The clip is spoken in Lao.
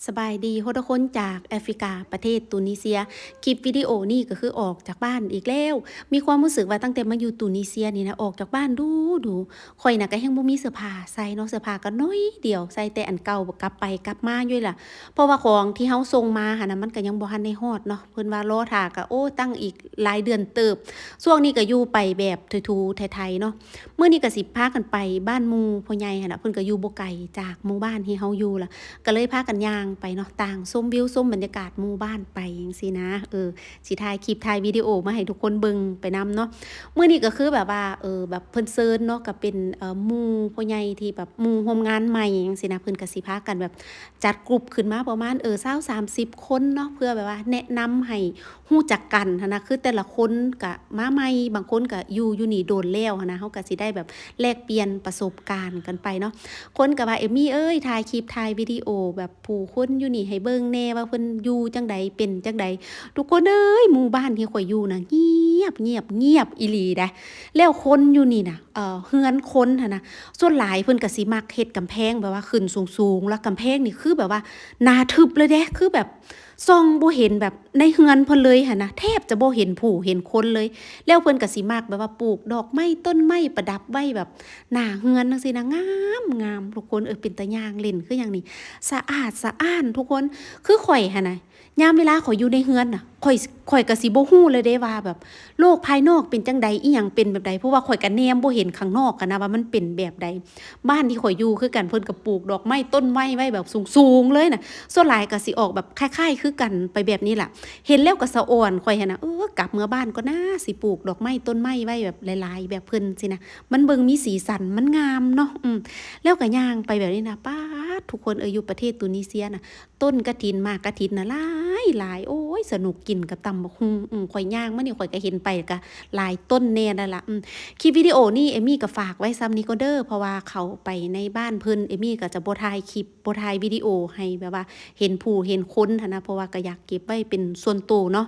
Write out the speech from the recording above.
ສະບາຍດີທຸກຄົນ ຈາກແອຟຣິກາ ປະເທດຕູນີເຊຍ. ຄລິບວິດີໂອນີ້ກໍຄືອອກຈາກບ້ານອີກແລ້ວ. ມີຄວາມຮູ້ສຶກວ່າຕັ້ງແຕ່ມາຢູ່ຕູນີເຊຍນີ້ນະ ອອກຈາກບ້ານດຸໆ. ຂ້ອຍນະກໍແຮ່ງບໍ່ມີເສື້ອຜ້າໃສ່ເນາະ, ເສື້ອຜ້າກໍໜ້ອຍດຽວ, ໃສ່ແຕ່ອັນເກົ່າ ກັບໄປກັບມາຢູ່ລະ. ເພາະວ່າຂອງທີ່ເຮົາສົ່ງມາຫັ້ນນະ ມັນກໍຍັງບໍ່ທັນໄດ້ຮອດເນາະ, ເພິ່ນວ່າລໍຖ້າກໍ ໂອ້ ຕັ້ງອີກຫຼາຍເດືອນເຕີບ. ຊ່ວງນີ້ກໍຢູ່ໄປແບບໄຖໆເນາະ. ມື້ນີ້ກໍຊິພາກັນໄປບ້ານໝູ່ພໍ່ໃຫຍ່ຫັ້ນລະ, ເພິ່ນກໍຢູ່ບໍ່ໄກຈາກໝູ່ບ້ານທີ່ເຮົາຢູ່ລະ, ກໍເລີຍພາກັນຍ່າງໄປເນາະ, ຕ່າງຊົມວິວ ຊົມບັນຍາກາດໝູ່ບ້ານໄປຈັ່ງຊີ້ນະ. ເອີ ຊິຖ່າຍຄລິບ ຖ່າຍວິດີໂອມາໃຫ້ທຸກຄົນເບິ່ງໄປນຳເນາະ. ມື້ນີ້ກໍຄືແບບວ່າ ເອີ ແບບເພິ່ນເຊີນເນາະ, ກໍເປັນ ເອີ ໝູ່ພໍ່ໃຫຍ່ທີ່ແບບໝູ່ຮ່ວມງານໃໝ່ຈັ່ງຊີ້ນະ, ເພິ່ນກໍຊິພາກັນແບບຈັດກຸ່ມຂຶ້ນມາປະມານ ເອີ ຊາວ ສາມສິບຄົນເນາະ, ເພື່ອແບບວ່າແນະນຳໃຫ້ ຮູ້ຈັກກັນຫັ້ນນະ, ຄືແຕ່ລະຄົນກະມາໃໝ່, ບາງຄົນກະຢູ່ ຢູ່ນີ້ດົນແລ້ວຫັ້ນນະ, ເຮົາກະຊິໄດ້ແບບແລກປ່ຽນປະສົບການກັນໄປເນາະ. ຄົນກະວ່າ ເອມມີ້ເອີຍ ຖ່າຍຄລິບ ຖ່າຍວິດີໂອແບບຜູ້ຄົນຢູ່ນີ້ໃຫ້ເບິ່ງແດ່ ວ່າເພິ່ນຢູ່ຈັ່ງໃດ ເປັນຈັ່ງໃດ. ທຸກຄົນເອີຍ ໝູ່ບ້ານທີ່ຂ້ອຍຢູ່ນະ ງຽບ ງຽບ ງຽບອີ່ຫຼີໃດ໋. ແລ້ວຄົນຢູ່ນີ້ນະ ເອີ ເຮືອນຄົນຫັ້ນນະ ສ່ວນຫຼາຍເພິ່ນກະຊິມັກເຮັດກຳແພງແບບວ່າຂຶ້ນສູງໆ, ແລ້ວກຳແພງນີ້ຄືແບບວ່າໜາທຶບເລີຍເດ້, ຄືແບບ ສ່ອງບໍ່ເຫັນແບບໃນເຮືອນເພິ່ນເລີຍຫັ້ນນະ, ແທບຈະບໍ່ເຫັນຜູ້ເຫັນຄົນເລີຍ. ແລ້ວເພິ່ນກໍຊິມັກແບບວ່າປູກດອກໄມ້ຕົ້ນໄມ້ປະດັບໄວ້ແບບໜ້າເຮືອນຈັ່ງຊີ້ນະ, ງາມໆ ທຸກຄົນເອີຍ, ເປັນຕາຍ່າງຫຼິ້ນຄືຫຍັງນີ້, ສະອາດສະອ້ານທຸກຄົນ. ຄືຂ້ອຍຫັ້ນນະ ຍາມເວລາຂ້ອຍຢູ່ໃນເຮືອນນະ ຂ້ອຍ ຂ້ອຍກໍຊິບໍ່ຮູ້ເລີຍເດ້ວ່າແບບ ໂລກພາຍນອກເປັນຈັ່ງໃດ ອີ່ຫຍັງເປັນແບບໃດ, ເພາະວ່າຂ້ອຍກໍແນມບໍ່ເຫັນຂ້າງນອກຫັ້ນນະ ວ່າມັນເປັນແບບໃດ. ບ້ານທີ່ຂ້ອຍຢູ່ຄືກັນ ເພິ່ນກໍປູກດອກໄມ້ຕົ້ນໄມ້ໄວ້ແບບສູງໆເລີຍນະ, ສ່ວນຫຼາຍກໍຊິອອກແບບຄ້າຍໆຄືກັນໄປແບບນີ້ລະ. ເຫັນແລ້ວກໍສະອອນຂ້ອຍຫັ້ນນະ, ເອີ ກັບເມືອບ້ານກ່ອນນາ, ຊິປູກດອກໄມ້ຕົ້ນໄມ້ໄວ້ແບບຫຼາຍໆແບບເພິ່ນຊີ້ນະ, ມັນເບິ່ງມີສີສັນ ມັນງາມເນາະ. ອືມ ແລ້ວກໍຍ່າງໄປແບບນີ້ນະ, ປາດ ທຸກຄົນເອີຍ, ຢູ່ປະເທດຕູນີເຊຍນະ ຕົ້ນກະຖິນ ໝາກກະຖິນນະຫຼາຍໆ, ໂອ້ຍ ສະໜຸກກິນກັບຕຳບັກຫຸ່ງ. ອືມ ຂ້ອຍຍ່າງມານີ້ ຂ້ອຍກໍເຫັນໄປກໍຫຼາຍຕົ້ນແດ່ແລ້ວລະ. ອືມ ຄລິບວິດີໂອນີ້ເອມມີ້ກໍຝາກໄວ້ສ່ຳນີ້ກ່ອນເດີ, ເພາະວ່າເຂົ້າໄປໃນບ້ານເພິ່ນ ເອມມີ້ກໍຈະບໍ່ຖ່າຍຄລິບ ບໍ່ຖ່າຍວິດີໂອໃຫ້ແບບວ່າເຫັນຜູ້ເຫັນຄົນຫັ້ນນະ, ເພາະວ່າກໍຢາກເກັບໄວ້ເປັນສ່ວນໂຕເນາະ.